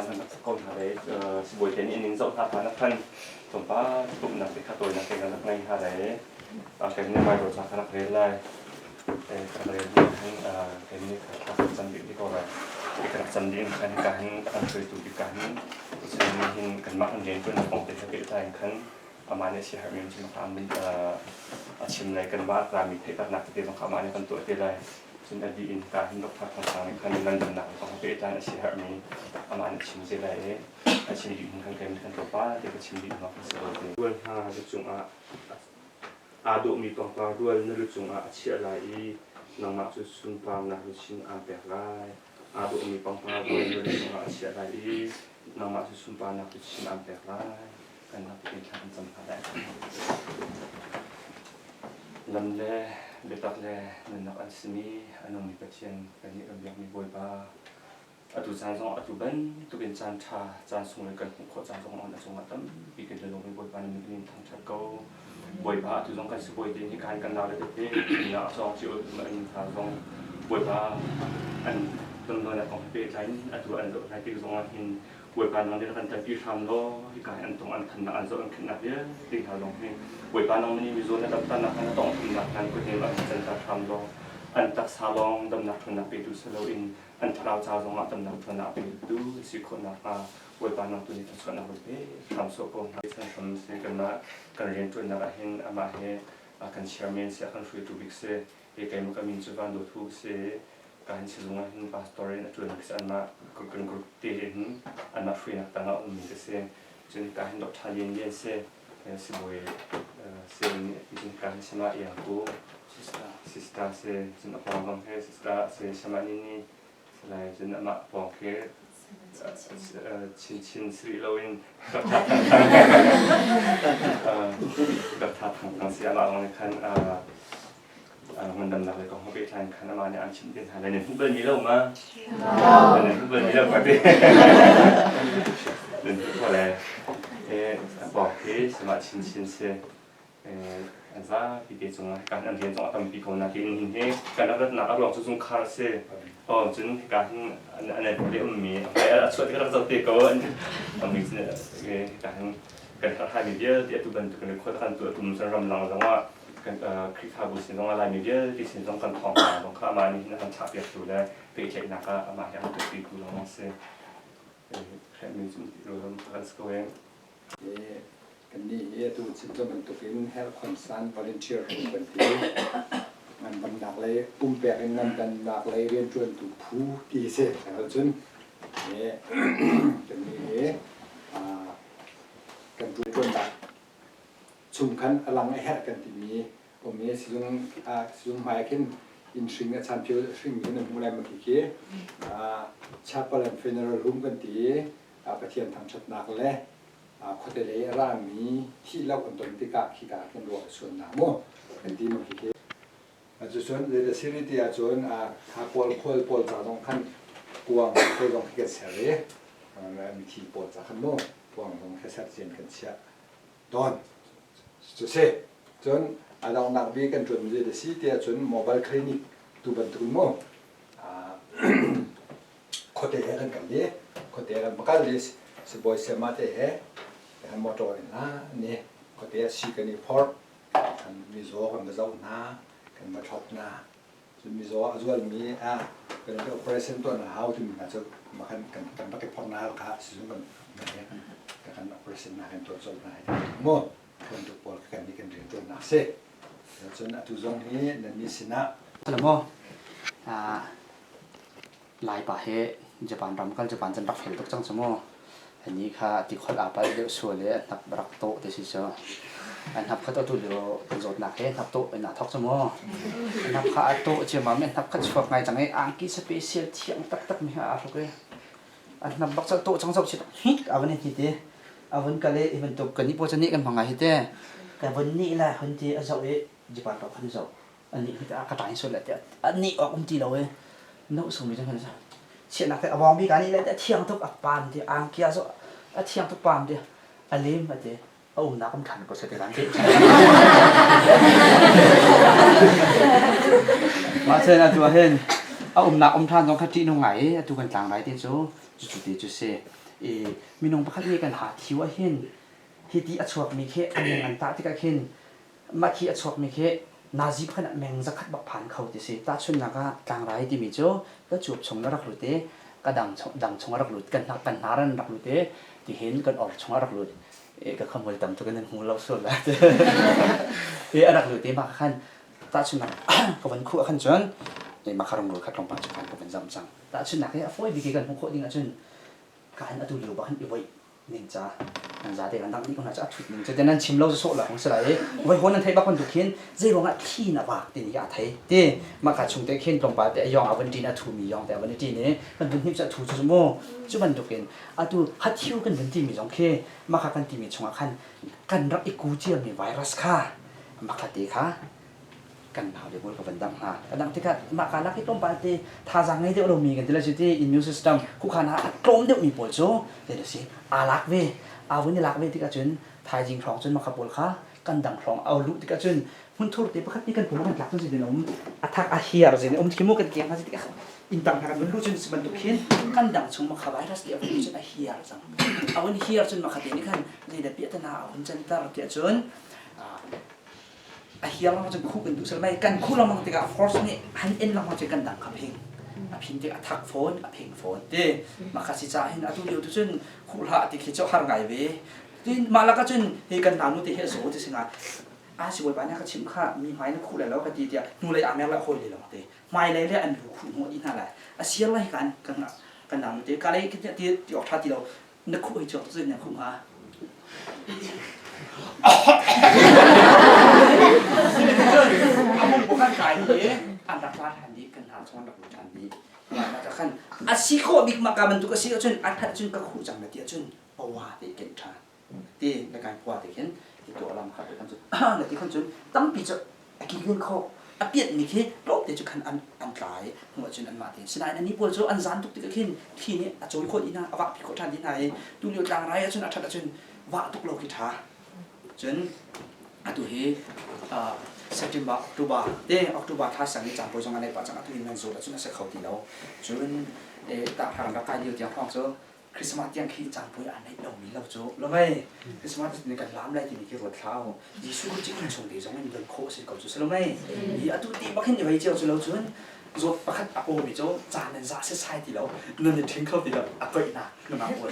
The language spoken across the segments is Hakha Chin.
Caan kan rak sak ko hna le sibawi te nih an in zoh hna hlan ah khan tlawmpal pumhnak te kha tawinak te kan rak ngei hna lai i kan nih Bible ca ka rak rel lai. Ka rak rel dih khan kan nih kha thla kan cam dih dih ko lai. Ka rak cam dih in khan hika hin a kan hruaitu bik ka hin cun nihin kanmah kan rianṭuannak kong te he pehtlai in khan amah nih a siaherhmi um cu a chim lai kanmah rami theihternak tete zong kha amah nih kan tuah te lai. Cun a dih in ka hin Dr. Thang Sang nih khan ngandamnak kong he pehtlai in a siaherhmi amah nih chim te lai i a chim dih hnu khan kan tlawmpal te ka chim dih hnu ah kan si ko te. Rual hna lu cungah aa dawhmi pangpar rual na lu cungah a chiah lai i nangmah cu sunparnak luchin aan pek lai. Aa dawhmi pangpar rual na lu cungah a chiah lai i nangmah cu sunparnak luchin aan pek lai. Kan rak ti thla kan cam hna lai. Lam le biatak le nunnak an simi a nungmi Pathian kannih kan biakmi Bawipa atu caan zong atu bantukin caan ṭha caan sunglawi kan hmuh khawh caan zong a cungah tampi kan i lawm i Bawipa na min kan in thangṭhat ko. Bawipa atu zong kan sibawi te hi kan kan nau le tete a cawng cio in hna zong Bawipa an tonlonak kong he pehtlai in atu an zoh hna tik zongah hin Bawipa nang nih kan kalpi hram law hika hi an tong an thannak an zoh an khenhnak vialte hna zong hi Bawipa nang nih mizaw na damternak hna na tawngthamnak hna kut in an canter hram law an taksa lawng damnak ṭhawnnak petu si loin an thlarau ca zongah damnak ṭhawnnak petu si khawh nakhnga Bawipa nang tu nih thluachuahnak run pe hram sawh ko hna. Chan hram si kanmah kan rianṭuannak ah hin amah he kan chairman si a kan hruaitu bik si hi keimah ka min cu Van Dawt Hu si ka hin sizung ah hin pastor in a ṭuanmi si anmah kan group te hin anmah hruainak tangah a ummi ka si. Cun hika hin Dr. Lian Lian si sibawi si cun hika hin Sama Iang Ku sister si cun a pawng zong hi sister si Sama Nini si lai cun amah pawng khi chinchin si rih loin Dr. Thang Thang si amah zong nih khan ngandamnak lei kong he pehtlai in khan amah nih an chimh te hna lai. Nan hmuh bal mi lo ma? Nan hmuh bal mi lo ma ti? Nan hmuh ko lai. A pawk khi sama chinchin si. An zapi te cungah kan an rian zong a tampi ko na tiin hin hi kan rak ratnak a ruang cu zungkhar a si. Oh cun hika hin an an le ummi a chuah tik rak zoh te ko an mi hika hin kan herhhaimi vialte atu bantuk in record kan tuah tum cun ramlang zongah kan Khrihfabu sin zongah Laimi vialte sin zong kan thawngpang zong kha amah nih hin a kan thlahpiaktu le pehtlaihnak ah amah hi a kan tuahpitu lawng a si. Hrehmi cu rawlram kan si ko ee. Kannih hi atu chimcawm bantukin Health Concern Volunteer Group kan ti. Ngandamnak lei pumpek in ngandamnak lei rianṭuantu phu ti si. Cun kannih hi kan ṭuannak chung khan a lang a herh kan timi um i sizung sizung hmai ah khin inn hring a chanphio hring in an hmuh lai ma khi khi chapel and funeral home kan ti i Pathian thangṭhatnak le khuate lei a rami thih loh an ton tikah khika ah khin ruah a suannak mu kan ti ma khi khi Cucun zei dah siri ti ahcun kha pawl khual pawl ca zong khan kuang te zong khi kan ser i mithi pawl ca khan mu kuang zong khi ser cian kan chiah tawn. Cu si. Cun a donghnak bik kan ṭuanmi zei dah si ti ahcun mobile clinic tu bantuk in mu khuate he kan kal i khuate kan va kal i sibawi sayama te he kan motor in hna ni khuate ah sii kan i phorh kan mizaw kan va zoh hna kan va thlop hna cun mizaw a zualmi ah kan operation tuah na hau timi hna cu kan kan kan rak i phorh hna kha sizung kan kan operation na kan tuah colh hna mu bantuk pawl kan nih kan rian tuannak si cun atu zong hi nan mi sinah Mo Laipa hi Japan ram kal Japan cun rak fel tuk cang cu mu. Ani kha tikholh aa palh deuh sual i a hnap rak tawh ti si cu. A hnap kha atu lio kan zawtnak he hnap tawh in aa thawk cu mu. A hnap kha a tawh ciammam i a hnap kha chuak ngai cang i angki special thiang taktak mi kha aa hruk i a hnap bak cu tawh cang zoh chit hnik a van i hnit i a vun kal i hi bantuk kan nih pawl cu nih kan hmang ngai hi te. Ka vun nih lai hun ti a zoh i Japan ram khan zoh. Anih hi a ka ṭai sual lai tiah anih awk um ti lo i no sungmi cu hman chiahnak te a vawng bik anih lai a thiang tuk a pam ti angkia cu a thiang tuk pam ti a lim a ti a umnak um ṭhan ko se ti kan ti mah sen atu ah hin a umnak um ṭhan zong kha ṭih nung ngai i atu kan tlangrai te cu cucu te cu si. I minung pakhat nih kan ha thiu ah hin hi ti a chuakmi khi a meng an tah tikah khin mah khi a chuakmi khi nazi pakhat ah meng zakhat bak phan kho ti si. Tahchunhnak ah tlangrai timi cu ka cuap chung na rak lut i ka dang chung, dang chung a rak lut, kan kan hnar an rak lut i tihin kan or chung a rak lut. Ka khamul tam tuk in nan hmu lo sual lai. I a rak lut i mah khan tahchunhnak ka van khuh ah khan cun mah kha rungrul kha tlawmpal cu khan ka van zamh cang. Tahchunhnak hi a fawi bik i kan hmuh khawh ding ahcun ka han atu lio bak hin i voih ning ca nan zate kan dangh dih ko hna cu a thut ning cu nan chim lo sawh la si lai i voi hawn nan theih bak bantuk khin zei ruangah thli na vak ti ni a thei ti mah ka chung te khin tlawmpal te a yong a van ṭin a thu mi yong te a van i ṭin i kan vun hnim cu a thu cu mu cu bantukin atu hathiu kan vun timi zong khi mah kha kan timi chungah khan kan rak i ku ciami virus kha mah kha te kha kan nau le pawl ka van dangh hna. Ka dangh tikah mah ka lak i tlawmpal te thazaang ngei deuh lomi kan ti lai cu ti immune system khuakhan ah a tlawm deuhmi pawl cu zei si aa lak ve. Aa vun i lak ve tikah cun thaizing hrawng cun maka pawl kha kan dang hrawng au luh tikah cun hmunthur te pakhat nih kan pum kan tlak cun zeitin um a thak a hiar zeitin um khi mu kan kiang hna tikah inn tang hna kan vun luh cun si bantuk khin kan dang chung maka virus te a vun cun a hiar cang. A vun hiar cun maka te nih khan zeidah piahtana a hun canter tiah cun a hiar lengmang cun khuh kan duh sal mai kan khuh lengmang tikah force nih han en lengmang cun kan dang kha phing a phin tik a thak fawn a phing fawn ti mah kha si caah hin atu lio tu cun khuh hlah ti khi cu har ngai ve tin mah lak ah cun hi kan nau nu te hi a zaw ti singa a si bawipa nih ka chimh kha mi hmai na khuh lai lo ka ti tiah hnulei aa mer la hawi le long te hmailei le an lu khuh hnawh dih hna lai a siar lai kan kan kan nau nu te ka lei ti ti awk tha ti lo Na khuh hi chuak tuk na khuh hnga. A mung bu kan kai i an rak tla ṭhan dih kan hna chung an rak lut ṭhan dih. Mah khan a si khawh bik mah ka bantuk a si ahcun a ṭhat cun ka khuh cang na ti ahcun pawa te ken ṭhan. Ti na kai khua te khin ti tuah lam kha te khan cun na ti khan cun tampi cu a kilven khawh. A pianhmi khi tlawmte cu khan an an tla i hnu ahcun anmah tein sinain annih pawl cu an zan tuk tikah khin thli nih a cawi khawh dih hna a vahpi khawh ṭhan dih hna i tulio tlangrai ahcun a ṭhat ahcun vah tuk lo khi ṭha. Cun atu hi September October te October thla sang i caan pawi zong a naih pah cang atu in nan zawt ahcun a si kho ti lo. Cun tahhrang rak kai lio tiang hrawng cu Christmas tiang khi caan puai aa neih lomi lo cu lo mei Christmas ni kan laam lai timi khi ruat hlah u Jesuh Khrih cu inn chung te zong in don khawh a si ko cu si lo mei hi atu ti bak hin i vei cio cu lo cun zawt pakhat a pawmi cu caan nan za setsai ti lo nan i ṭhing kho ti lo a toih na nungak pawl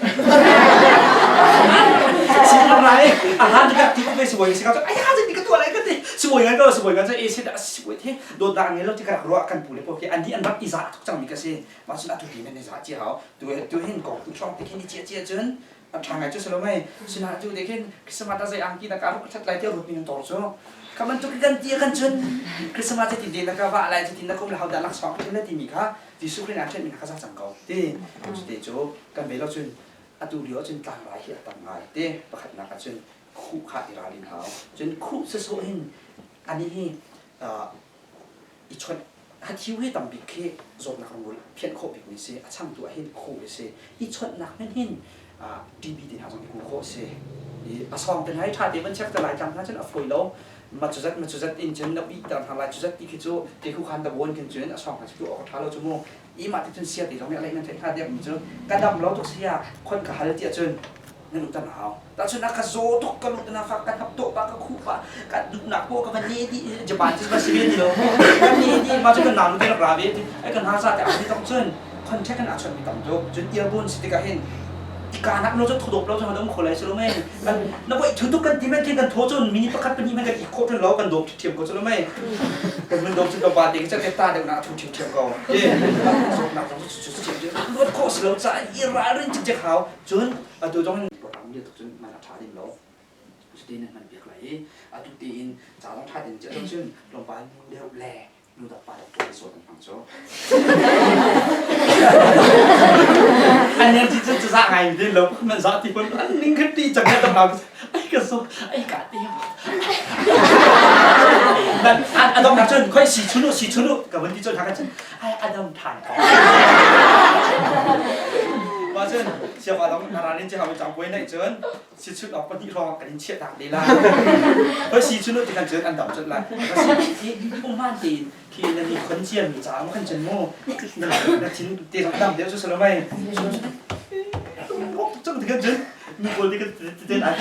si rai a han ka ti ko si boi si ka ai ha ti ka tuah lai ka ti si boi ngan ko si boi ngan cu e si da si boi the dawt dah ngei lo ti ka rak ruah kan pu le po khi an di an rak i za tuk cang mi ka si Mah cun atu ti nan i zah cia hau. Tu tu hin kong tu hrawng te khin i cia cia cun a ṭha ngai cu si lo mei. Sinain tu te khin Christmas ah zei angki na ka ruk ṭhat lai tiah ruat mi nan tor cu. Kha bantuk kan ti kan cun Christmas cu tin te na ka vah lai cu tin na kum le hodah laksawng ka lai timi kha Jesuh Khrih nih a ṭhenmi kha za cang ko. Ti cu te cu kan ve lo cun atu lio ahcun tlangrai hi a tam ngai te pakhatnak ahcun khuh kha i ralrin hau. Cun khuh sawsawh hin ani hi i chawnh hathiu hi tambik khi zawtnak rungrul phianh khawh bikmi si a changtu ah hin khuh a si i chawnhnak hmanh hin TB te hna zong i ku khawh a si i a sawng te hna hi ṭha te van check te lai tlang hna cun a fawi lo ma cuzat ma cuzat in cun na uih ter hna lai cuzat ti khi cu te khu khan da bawn khin cun a sawng hna cu tu awk a ṭha lo cu mu i mah ti cun sia te zong nih a leih nan theih hnga deuh mi cu ka dam lo tuk sia khon ka hal tiah cun nan lut hau tahchun ka zaw tuk ka lut na fa ka hnap to pa ka khu pa ka duhnak po ka van ne di Japan cu si ve ti lo ka ne di ma cu kan nau nu te rak ra ve ti ai kan ha sa te a tong cun contact kan a chon mi tam tuk cun earbone si tikah hin ikanak lo cu thodop lo cu dom kho lai si lo mei kan na voi thu tuk kan ti men kan tho cun mini pakhat pahnih men kan i khawh lo kan dop thiam ko cu lo mei kan mun dop cu ka ba te ka te ta deuh na thu thiam thiam ko ti nak zong cu cu luat khawh si lo ca i ralrin cik hau cun atu zong in program lia tuk cun man a ṭha ding lo cuti nan hman piak lai i atu tiin ca zong ṭha ding cun cun tlawmpal nu deuh le nu dok pa dok pawl sawt an hmang cu an energy cu cu za ngai din lo man za ti hon an ning khat ti chang ka ma ai ka so ai ka ti nan adong na chun khoi si chunu si chunu ka vun ti chun ha ka chun ai adam than ko ma cun siapa dong ralin ci hawi chang poi nei cun si chun ok pahnih hrawng kan in chiah tak te lai hoi si chun ti kan cun an dam cun lai si umman tein khi na ni khon cia mi ca mo kan cun mu na thin te dam deuh cu salomai Tikhan cun nu pawl ti kan ti an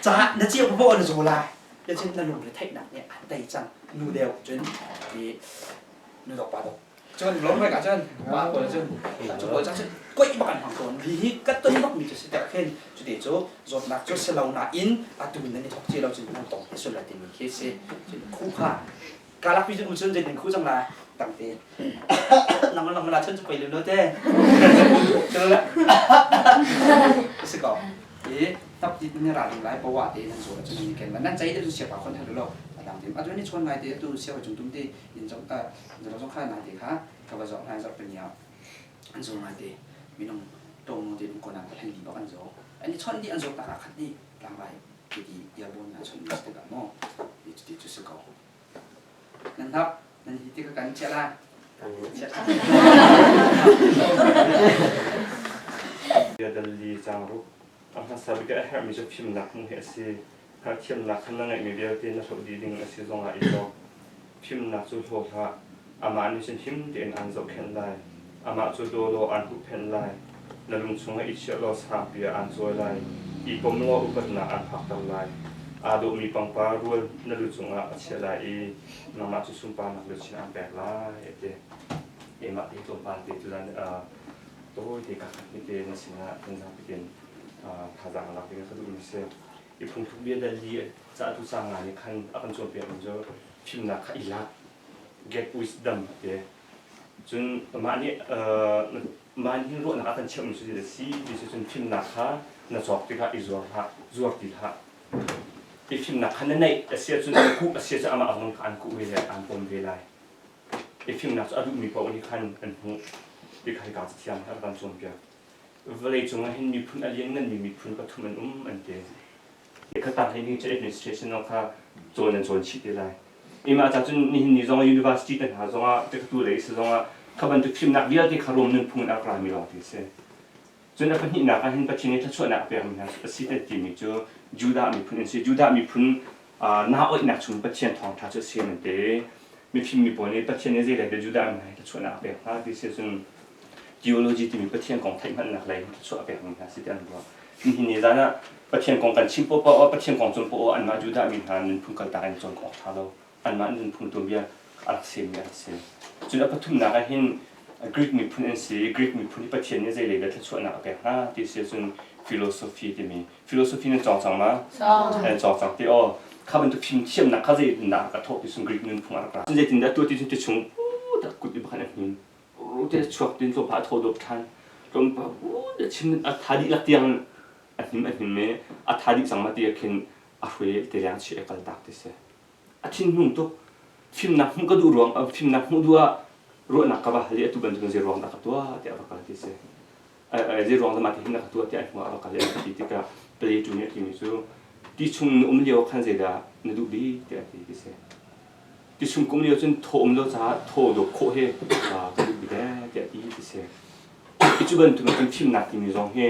ca na cia paoh na zaw lai. Ya cun na lungre theihnak nih an tei cang. Nu deuh cun i nu dok pa dok. Cun lom rek ah cun pa pawl cun cu pawl cang cun koih bak an hmang tawn. Hi hi ka ton bak mi cu si tak khin cuti cu zawtnak cu si lo nain atu nan i thok ci lo cun nan tong te sul lai timi khi si. Cun khu kha kalak pi cun um cun zeitin khu cang lai tangte nang nang la chun chu pei lo te chu la si ko i tap ti ni ra ding lai pawa te nan zo chu ni ken nan chai de chu sia pa khon halo lo adang tim atu ni chon ngai te atu sia chung tum te in jong a jong jong kha na te kha ka ba zo ngai zo pe nia an zo ngai te minung tong te ko na ka hlen di bak an zo ani chon di an zo ta khat ni tlang lai ti ti ya bon na chon ni te ka mo ti ti chu si ko Nan hnap, nan hi ti ka kan chiah lai. Biadalli caangruk a hmasa bik ah a herhmi cu fimnak hmuh hi a si. Hngalhthiamnak kha na ngeihmi vialte na hloh dih ding a si zongah i cawk. Fimnak cu hlaw hlah. Amah nih cun him tein aan zohkhenh lai. Amah cu daw law aan huhphenh lai. Na lung chungah i chiah law sangpi ah aan cawi lai. I pom law upatnak aan phakter lai. Aa dawhmi pangpar rual na lu cungah a chiah lai i nangmah cu sunparnak luchin aan pek lai, a ti. Keimah te tlawmpal te tuzan tawite ka khat te na sinah kan zapi tein thazaang lak ding ka duhmi si. I phungthluk bia dal li cahtu sang nga nih khan a kan cawnpiakmi cu fimnak kha i lak, get wisdom a ti. Cun mah nih mah nih ruahnak a kan cheuhmi cu a si ti cu cun fimnak kha na cawk tikah i zuar hlah, zuar ti hlah. I fimnak kha na neih a si ahcun na kuh a si ahcun amah zong kha an kuh ve lai, an pom ve lai. I fimnak cu a duhmi paoh nih khan an hmuh ti kha hika cathiang nih a kan cawnpiak. Vawlei cung ah hin miphun a liannganmi miphun pathum an um an ti. Khatang hi ning cu administration zong kha cawn an cawn chih te lai. Imah ca cun nihin ni zong university te hna zongah tikatu lei si zongah kha bantuk fimnak vialte kha Rom nunphung in a rak rami lawng te a si. Cun a pahnihnak ah hin Pathian nih thluachuahnak a pekmi hna a si kan timi cu Judah miphun an si. Judah miphun naa oihnak chung Pathian thawngṭha cu a si an ti. Mifim mi pawl nih Pathian nih zeitlai dah Judah mi hna hi thluachuahnak a pek hna ti si cun theology timi Pathian kong theihhngalhnak lei thluachuah a pekmi hna si ti an ruah. Nihin ni zan ah Pathian kong kan chim poah ah Pathian kong cawn poah anmah Judah mi hna nunphung kaltak in cawn awk ṭha lo. Anmah nunphung tuanbia a rak semmi a rak si. Cun a pathumnak ah hin Greek miphun an si. Greek miphun hi Pathian nih zeilei dah thluachuahnak a pek hna ti si ahcun philosophy timi philosophy nan cawng cang ma? Nan cawng cang ti aw. Kha bantuk fimthiamnak kha zeitindah a thawk ti cun Greek nunphung a rak ra. Cun zeitindah tuah ti cun ti chung kut i bakhan a hnin. Te chuak tin tlawmpal a thaw dawp ṭhan. Tlawmpal te chim a tha dihlak tiang a hnim a hnim i a tha dih cang ma ti ah khin a hruai te leng chi a kal tak ti si. A thinhung tuk. Fimnak hmuh ka duh ruang fimnak hmuh duh ah ruahnak ka va hal i atu bantukin zei ruang dah ka tuah tiah a va kal ti si. Zei ruang dah mah ti hin na ka tuah tiah a hnu ah a va kal i a ti tikah Plato nih a timi cu ti chung na um lio ah khan zeidah na duh bik tiah a ti ti si. Ti chung kum lio cun thaw um lo caah thaw dawp khawh hi ka duh bik ee tiah ti ti si. Hi cu bantuk in fimnak timi zong hi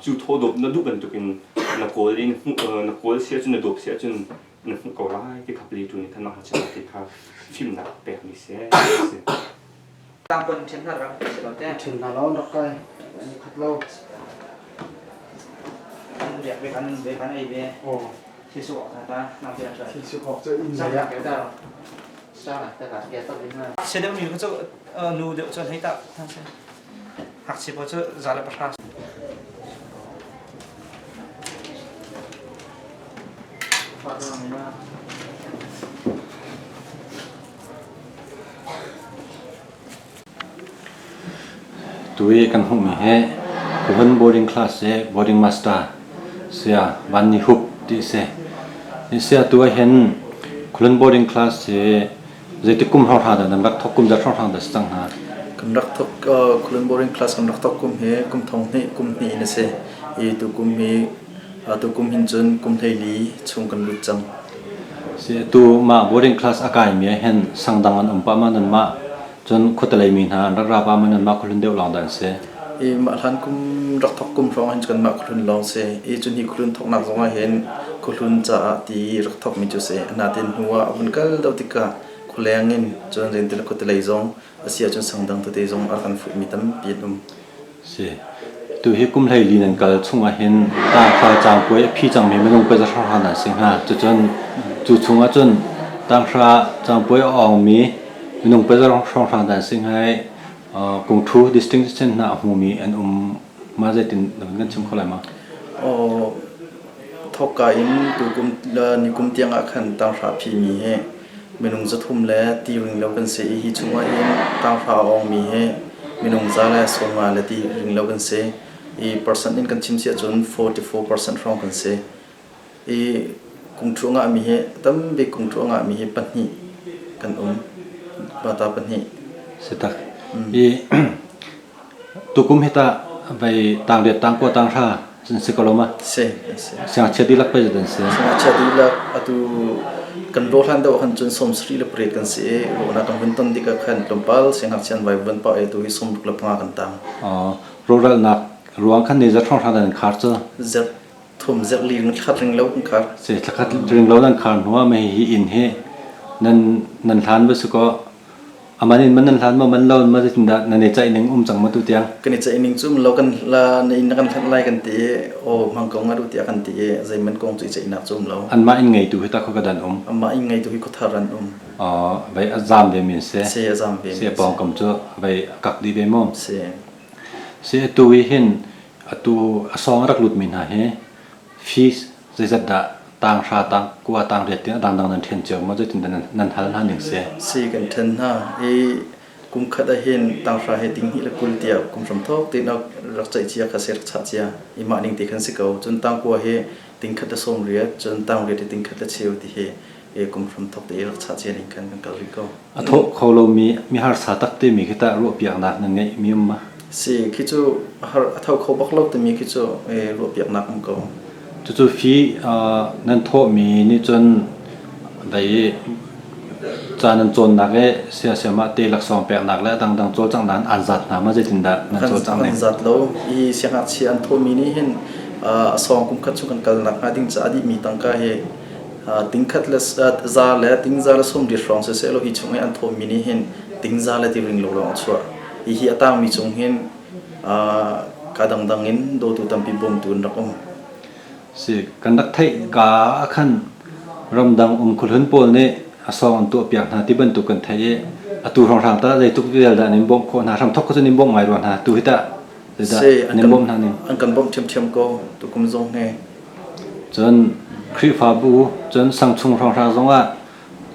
cu thaw dawp na duh bantukin na kawl i na kawl si ahcun na dawp si ahcun na hmuh ko lai ti kha Plato nih khan mah kha ti kha fimnak pekmi si. Tangpon ṭhen hna rak si lo te. Ṭhen hna lo rak kai. An i khat lo. An riak ve kan ve kan ei ve. Oh. Thil suk awk ta nang te ṭha. Thil suk awk cu inn lei ah. Se deuh mi cu nu deuh cu hei ta than se. Ngakchia pawl cu 103. Tu i kan hmuhmi hi Kuvan boarding class i boarding master saya Van Ni Hup ti a si. Hi saya tu ahhin Kulun boarding class hi zeitik kum hrawnghrang dah nan rak thawk kum zat hrawnghrang dah si cang hnga? Kan rak thawk Kulun boarding class kan rak thawk kum hi kum thong hnih kum hnih in a si. I tu kum hi tu kum hin cun kum 14 chung kan lut cang. Si atu mah boarding class a kaimi ah hin sangdang an um pah ma nanmah cun khuatelei mi hna an rak ra pah ma nanmah khuahlun deuh lawng dah an si? I mah hlan kum rak thawk kum hrawng hin kanmah khuahlun lawng si. I cun hi khuahlun thawknak zong ah hin khuahlun caah ti rak thawkmi cu si. Natin hnu ah a vun kal deuh tikah khualeng in cun zentil khuatelei zong a si ahcun sangdang tete zong a rak kan fuhmi tampi an um. Si. Tu hi kum 14 nan kal chungah hin tanghra caangpuai a phi cangmi minung peza hrawnghrang nan si hnga. Cucun cu chungah cun tanghra caangpuai a awngmi minung peza hrawnghrang nan si hnga i kungthu distinction hna a hmumi an um ma zeitin na kan chim kho lai ma? Aw thawkka in tukum nikum tiang ah khan tanghra phimi hi minung 300 le ti ring lo kan si i hi chungah hin tanghra a awngmi hi minung 150 le ti ring lo kan si i percent in kan chim si ahcun 44% hrawng kan si i kungthu a ngahmi hi tambik kungthu a ngahmi hi pahnih kan um bata pahnih. Si tak i Tukum hi tah vei tangriat tangkua tanghra an si ko lo ma? Si, si. Siangngakchia dihlak pei zat an si. Siangngakchia dihlak atu kan rawh hlan deuh khan cun 78 kan si i rawhnak kan vun ton tik ah khan tlawmpal siangngakchia an vai vun pah i atu hi 65 kan tang. Rawhralnak ruang khan ni zat hrawnghrang nan khar cu? Zat thum zat li ring thla ring lo kan khar. Si thlakhat ring lo nan khar hnu ah mei hi inn hi nan nan hlan va si kaw Aman in man nan hlan maw man lo ma zeitindah nan i ceih ning um cang ma tu tiang? Kan i ceih ning cu um lo kan la na inn na kan hlanh lai kan ti i aw hmang ko nga du tiah kan ti i zeiman kong cu i ceihnak cu um lo. Anmah inn ngeitu hi tah khua ka dan um? Anmah inn ngeitu hi khuathar an um. Vei a zaam ve mi an si. Si a zaam ve mi Si a pawngkam cu vei a kak dih ve mu. Si. Si atu i hin atu a sawng a rak lut mi hna hi fees Zeizat dah tanghra, tangkua, tangriat tiang a dangdang nan ṭhen cio maw? Zeitindah nan hal hna ning si? Si kan ṭhen hna i kum khat ah hin tanghra he 2020 tiah kum hram thawk tein rak ceih cia kha si rak chah cia i mah ning te khan si ko. Cun tangkua hi 180, cun tangriat hi 110 ti hi kum hram thawk te i rak chah cia ning khan kan kal rih ko. A thawh kho lomi miharsa tak timi khi tah ruahpiaknak nan ngeih mi um ma? Si khi cu har a tho kho bak lo timi khi cu ruahpiaknak um ko. Cucu fi nan thawhmi nih cun dei ca nan cawnnak i siasiam ah te laksawng peknak le a dangdang cawlcanghnak in aan zat hna ma zeitindah nan cawlcangh ning? An zat lo. Hi siangngakchia an thawhmi nih hin a sawng kum khat chung kan kalnak hnga ding caah dihmi tangka hi tingkhat le za le tingza le 80 hrawng siseh law hi chung i an thawhmi nih hin tingza le ti ring lo lawng a chuah. Hihi a tangmi cung hin ka dangdang in dawtu tampi bawmtu an rak um. Si, kan rak theih ka ah khan ramdang um khuahlun pawl nih a sawng an tuahpiak hna ti bantuk kan theih i atu hrawnghrang tah zeitluk vial dah an in bawmh khawh hna hramthok kha cun in bawmh ngai rua hna tu hi tah zeidah an in bawmh hna ning? An kan bawmh ṭhiamṭhiam ko tukum zong he. Cun Khrihfabu cun sangchung hrawnghrang zongah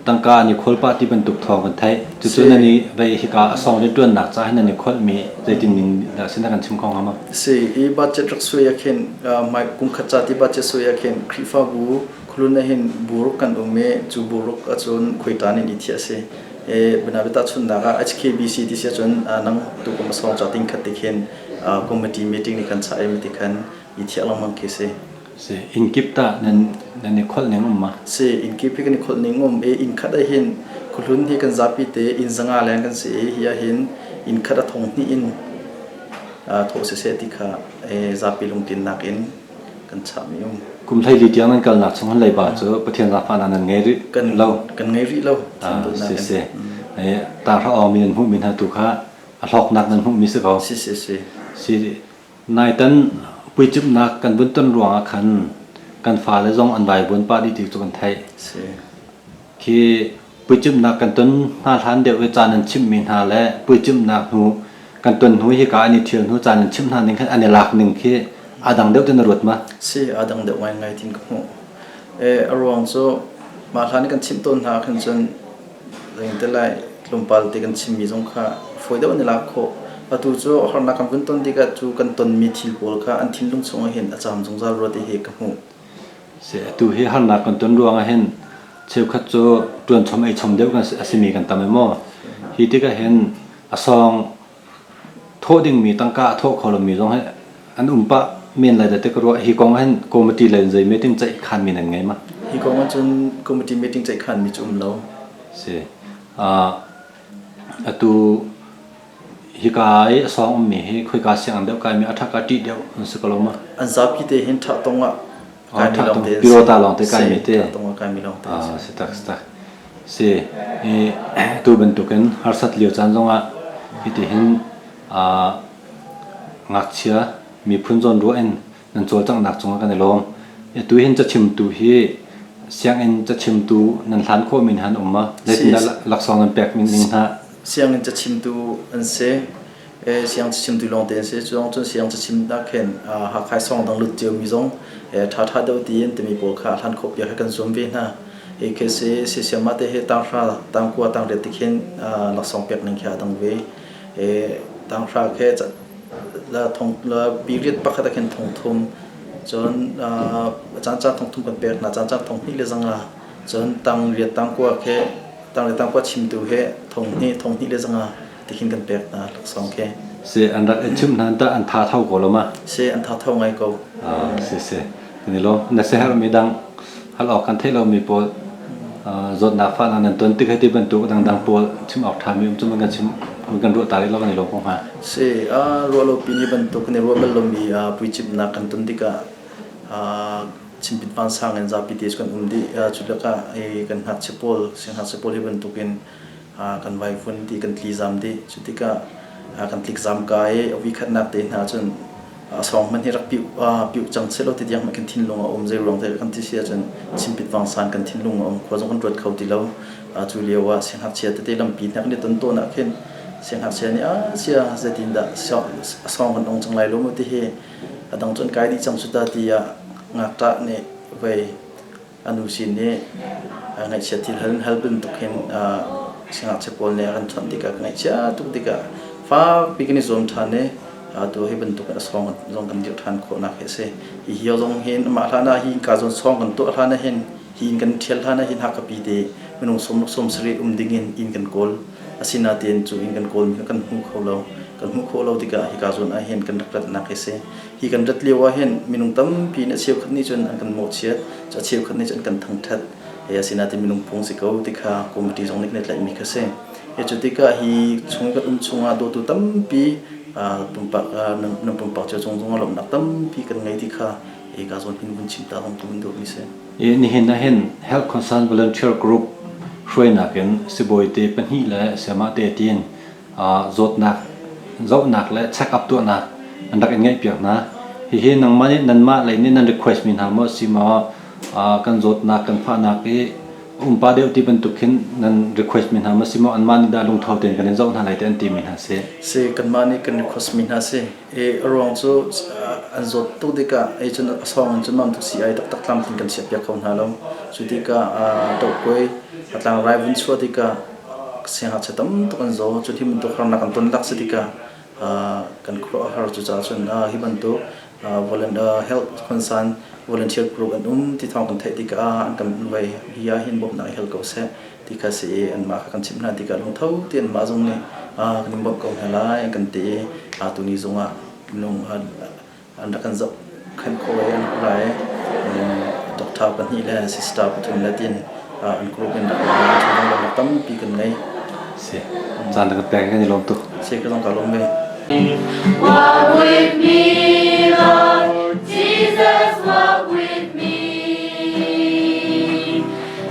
tangka an i khawl pah ti bantuk thawng kan theih. Cucu nan i vei hika a sawng rianṭuannak caah hin nan i kholhmi zeitin ning dah si na kan chim kho hnga maw? Si, i budget rak suai ah khin mai kum khat ca ti budget suai ah khin Khrihfabu khulun ah hin buruk kan um i cu buruk ahcun khuaiṭan in i thiah a si. E bina tahchunhnak ah HKBC ti si ahcun nang tu kum a sawng ca ting khat ti khin committee meeting nih kan chah i ti khan i thiah lengmang khi si. Si, inn kip tah nan nan i kholh ning um ma? Si, inn kip hi kan i kholh ning um i inn khat ah hin khuhlun hi kan zapi te inn 500 leng kan si i hi ah hin inn khat a thong hnih in thawh siseh ti kha zapi lungtlinnak in kan chahmi um. Kum 14 tiang nan kalnak chung han leiba cu Pathian zaangfahnak nan ngei rih kan lo. Kan ngei rih lo. Si si. Tanghra awmi nan hmuhmi hna tu kha a hlawknak nan hmuhmi si ko. Si si si. Si Naitan puicimhnak kan vun ton ruangah khan kan fale zong an vaivuan pah dih ti cu kan theih. Si. Khi puicimhnak kan ton hna hlan deuh i caan an chimhmi hna le puicimhnak hnu kan ton hnu hi ka an i ṭhial hnu caan an chimh hna ning khan an i lak ning khi aa dang deuh ti na ruat ma? Si, aa dang deuh ngaingai tin ka hmuh. E, a ruang cu mah hlan i kan chimh tawn hna khan cun Zeingte lai tlawmpal te kan chimmi zong kha fawi deuh an i lak khawh. Atu cu harnak kan vun ton tikah cu kan tonmi thil pawl kha an thinlung chungah hin a caam zungzal rua ti hi ka hmuh. Si, atu hi harnak kan ton ruangah hin cheukhat cu ṭuan chom ei chom deuh kan a simi kan tam i maw. Hi tikah hin a sawng thawh dingmi tangka a thawh kho lomi zong hi an um pah men lai dah ti ka ruah. Hi kong ah hin committee lei in zei meeting ceih khanmi nan ngei ma? Hi kong ah cun committee meeting ceih khanmi cu um lo. Si. Atu hika i a sawng ummi hi khoika sianginn deuh kaimi a ṭha ka ṭih deuh an si ko lo ma? An zapi te hin ṭha tong ah kaimi lawng te Pirota lawng te kaimi te. Ṭha tong ah kaimi lawng te. Si tak si tak. Si. I tu bantukin harsat lio caan zongah hitihin ngakchia miphun zawnruah in nan cawlcanghnak cungah kan i lawm. Atu hin cachimtu hi sianginn cachimtu nan hlan khawhmi hna an um ma? Zeitindah laksawng nan pek ning hna? Sianginn cachimtu an si. Siang cachimtu lawngte an si. Cu cun siang cachimnak khin Hakha song dang lut ciomi zong ṭhaṭha deuh tiin timi pawl kha hlan khawh piak hi kan zuam ve hna. Khi si siamah te hi tanghra, tangkua, tangriat ti khin laksawng pek ning khi aa dang ve. Tanghra khi thong period pakhat ah khin thong thum cun caan caan thong thum kan pek hna caan caan thong hnih le zanga cun tang riat tangkua khi tang riat tangkua chimtu he thong hnih thong hnih le zanga ti khin kan pek hna laksawng khi. Si an rak i chimh hna tah an tha tho ko lo ma? Si an tha tho ngai ko. Si si kan i lawm. Na siaherhmi dang hal awk kan theih lomi pawl zawtnak fahnak nan ton tik hei ti bantuk dangdang pawl chim awk ṭhami um cu kan chim kan ruah ta rih lo kan i lawm ko hnga. Si ruah lo pi ni bantuk kan i ruah bal lomi puicimhnak kan ton tikah chimpit vansang in zapi te kan um dih. Cu lakah kan ngakchia pawl siangngakchia pawl hi bantukin kan vaivun ti kan tlizam dih. Cu tikah kan tlikzam ka i a voikhatnak te hna cun a sawng hmanh hi rak piuh piuh cang seh law ti tiang hmanh kan thinlung a um. Zei ruang te kan ti si ahcun chimpit vangsan kan thinlung a um. Khua zong kan ruat kho ti lo. Cu lio ah siangngakchia tete lampi hna kan i ton tawn ah khin siangngakchia nih a sia zeitin dah a sawng kan ong cang lai lo mu ti hi a dang cun kai dih cang cu ta tiah ngakṭah nih vei A nu sin nih ngaihchia thil hal hal bantuk hin siangngakchia pawl nih a kan chawnh tikah ka ngaihchia tuk tikah fakpi kan i zuam ṭhan i atu hi bantuk in a sawng zong kan dirh ṭhan khawhnak hi a si. Hi hi zong hin mah hlan ah hi ka zawn sawng kan tuah hlan ah hin hi inn kan ṭhial hlan ah hin Hakha-pi te minung 67 um ding in inn kan kawl. Asinain cu inn kan kawlmi kha kan hmu kho lo. Kan hmuh khawh lo tikah hika zawn ah hin kan rak ratnak hi a si. Hi kan rat lio ah hin minung tampi nih a cheukhat nih cun an kan mawhchiat, a cheukhat nih cun an kan thangṭhat. Hi asinain minung phung si ko ti kha committee zong nih kan i tlaihmi kha si. Hi cu tikah hi chung i kan um chungah dawtu tampi pumpak nan pumpak cio cung zongah lawmhnak tampi kan ngei ti kha hika zawn hin vun chim ta zong ka vun duhmi si. Nihin ah hin Health Concern Volunteer Group hruainak in sibawi te pahnih le sayamah te tiin zawtnak zohnak le check up tuahnak an rak in ngeihpiak hna. Hihi nangmah nih nanmah lei nih nan request mi hna maw si maw kan zawtnak kan fahnak i umpa deuh ti bantuk khin nan request mi hna maw si maw anmah nih dah lungtho tein kan in zoh hna lai te an ti mi hna si. Si kanmah nih kan request mi hna si. I a ruang cu an zawt tuk tikah ei cun a sawng in cun mam tuk si ai taktak tlamtling kan chiahpiak kho hna lo. Cu tikah tohkuai a tlangrai vun chuah tikah siangngakchia tam tuk an zaw. Cun hi bantuk harnak an ton lak si tikah kan khuaruah a har. Cucaah cun hi bantuk health concern volunteer group an um ti thawng kan theih tikah an kan vei hi ah hin bawmhnak i hal ko seh ti kha si i anmah kha kan chimh hna tikah lungtho ti anmah zong nih kan in bawmh ko hna lai an kan ti i tuni zongah minung an rak kan zohkhenh khawh i an rak ra i doctor pahnih le sister pathum le tiin an group in rak ra tampi kan ngei. Si. Caan kan pek kan i lawm tuk. Si ka zong ka lawm ve. Walk with me, Lord Jesus, walk with me.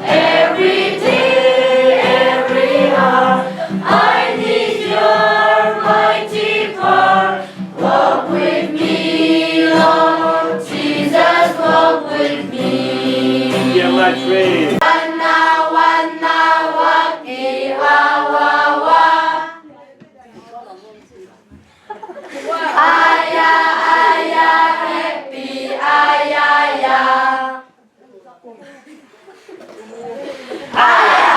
Every day, every hour, I need your mighty power. Walk with me, Lord Jesus, walk with me. Wanna, wanna, waki, wa, wa, wa. Aya, aya, happy, aya, ya. Aya!